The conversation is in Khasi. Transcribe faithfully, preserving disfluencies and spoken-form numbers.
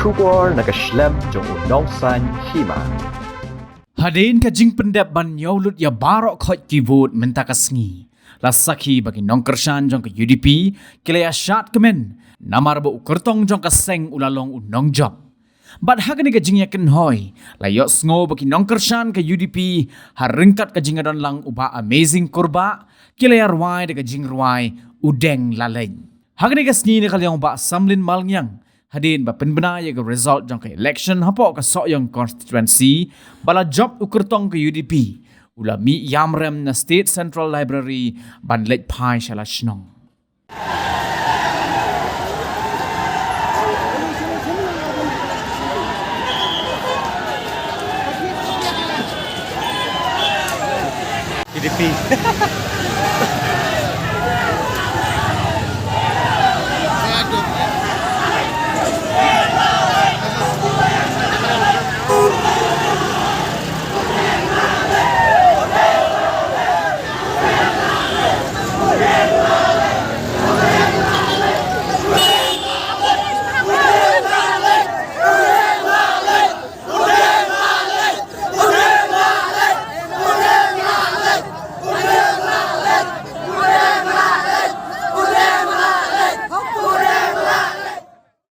Khubor na ka shlem jong u Nongsaiñ Hima. Hadien ka jingpyndep ban ïoh lut ïa baroh khoit ki vote mynta ka sngi, la sakhi ba ki nongkyrshan jong ka U D P ki la ïa shad kmen, namar ba u kyrtong jong ka seng u la long u nongjop. Bad ha kane ka jingïakynhoi, la ïohsngew ba ki nongkyrshan ka U D P, ha ryngkat ka jingïadon lang u Bah Amazing Kurbah, ki la ïa rwai da ka jingrwai U Deng La Leit. Ha kane ka sngi, na ka liang u Bah Samlin Malngiang, hadien ba pynbna ïa ka result jong ka election hapoh ka Sohiong constituency ba la jop u kyrtong ka U D P, u la mih ïamrem na State Central Library ban leit phai sha la shnong. U D P.